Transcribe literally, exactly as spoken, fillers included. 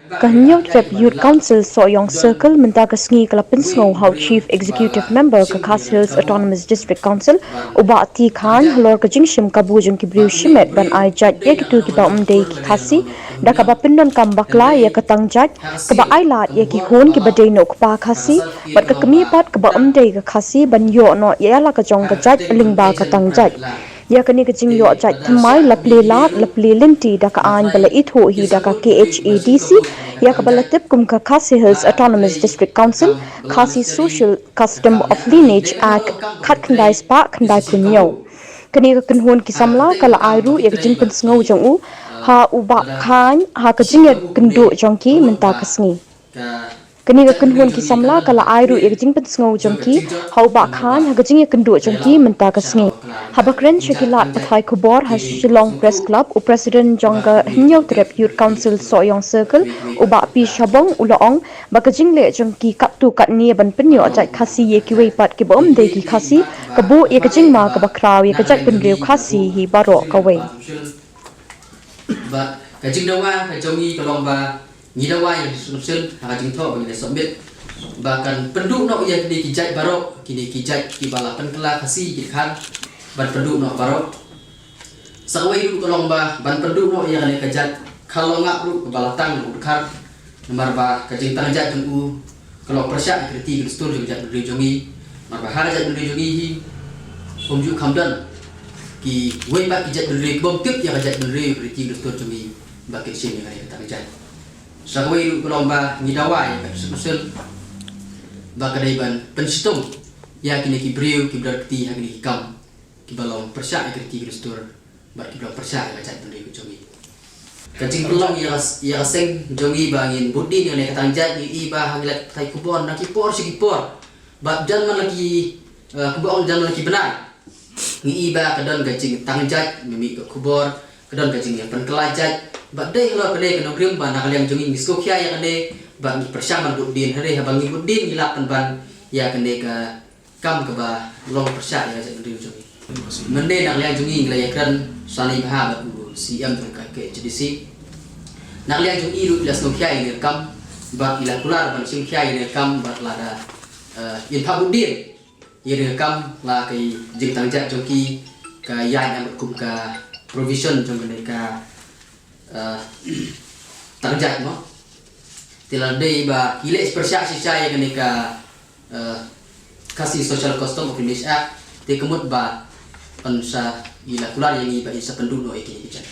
Ka Hynñiewtrep Youth Council Sohiong Circle mynta ka sngi ka la pynsngew ha u Chief Executive Member ka Khasi Hills Autonomous District Council, u Bah T Khain, halor ka jingshim kabu jong ki briew shimet ban ai jait ïa kito kiba ym dei ki Khasi, da kaba pyndonkam bakla ïa ka tang jait kaba ai lad ïa ki khun kiba dei na u kpa Khasi bad ka kmie pat kaba ym dei ka Khasi ban ïoh noh ïa la ka jong ka jait lyngba ka tang jait. Ïa kane ka jingïoh jait thymmai la plie lad, la plie lynti da ka aiñ ba la ithuh hi da ka K H A D C, ïa kaba la tip kum ka Khasi Hills Autonomous District Council, Khasi Social Custom of Lineage Act khatkhyndai spah khyndaiphew hynñiew. Kane ka kynhun ki samla ka la ai ruh ïa ka jingpynsngew jong u ha u Bah Khain ha ka jingïakynduh jong ki mynta ka sngi. Kane ka kynhun ki samla ka la ai ruh ïa ka jingpynsngew jong ki ha u Bah Khain ha ka jingïakynduh jong ki mynta ka sngi. Haba kren sha ki lad pathai khubor ha Shillong Press Club, u President jong ka Hynñiewtrep Youth Council Sohiong Circle, u Bah P Shabong, u la ong ba ka jingleh jong ki katto katne ban pynïoh jait Khasi ïa kiwei pat kiba ym dei ki Khasi ka buh ïa ka jingma kaba khraw ïa ka jaitbynriew Khasi hi baroh kawei. Bad ka jingdawa ka jong ngi ka long ba ngi dawa ïa ka Constitution ha ka jingthoh ba ngi la submit ba kan pynduh noh ïa kine ki jait baroh, kine ki jait kiba la pynkylla Khasi ki dkhar, ban pynduh noh baroh. Sa kawei ruh ka long ba ban pynduh noh ïa kane ka jait Khalongap ruh kaba la tang u dkhar, namar ba ka jingtang jait jong u ka long pyrshah ïa ka riti ka dustur jong ka jaitbynriew jong ngi. Namar ba ha ka jaitbynriew jong ngi hi, kumjuh kham don kiwei pat ki jaitbynriew ki bym tip ïa ka jaitbynriew, ka riti ka dustur jong ngi ba kin shim ïa ka tang jait. Sa kawei ruh ka long ba ngi dawa ïa ka Constitution ba ka dei ban pynshitom ïa kine ki briew kiba don kti ha kine ki kam kiba long pyrshah ïa ka riti ka dustur bad kiba long pyrshah ïa ka jaitbynriew ka jong ngi. Ka jingpynlong ïa ka, ïa ka seng jong ngi ba ngin bud dien ïa kane ka tang jait, ngi i ba ha ngi leit pathai khubor na ki por sha ki por. Bad jan man la ki, eh, kumba ong, jan man la ki bnai, ngi i ba ka don ka jingtang jait, mih mih ka khubor, ka don ka jingïapynkylla jait. Bad dei halor kane ka nongrim ba na ka liang jong ngi ngi sngewkhia ïa kane, bad ngi pyrshang ban bud dien, hynrei haba ngi bud dien ngi lah pynban ïa kane ka kam kaba long pyrshah ïa ka jaitbynriew jong ngi. Mynne na ka liang jong ngi ngi la ïakren shane bha bad u C M jong ka K H A D C. Na ka liang jong i ruh i la sngewkhia ïa kane ka kam bad i la kular ban shimkhia ïa kane ka kam bad lada, eh, yn phah bud dien ïa kane ka kam, la ka jingtang jait jong ki ka ïaid ïa kum ka provision jong kane ka, eh, tang jait mo. Te lada dei ba ki leh pyrshah shisha ïa kane ka, eh, Khasi Social Custom of Lineage Act, te ka mut ba yn sa, i la kular ïa ngi ba yn sa pynduh noh ïa kine ki jait.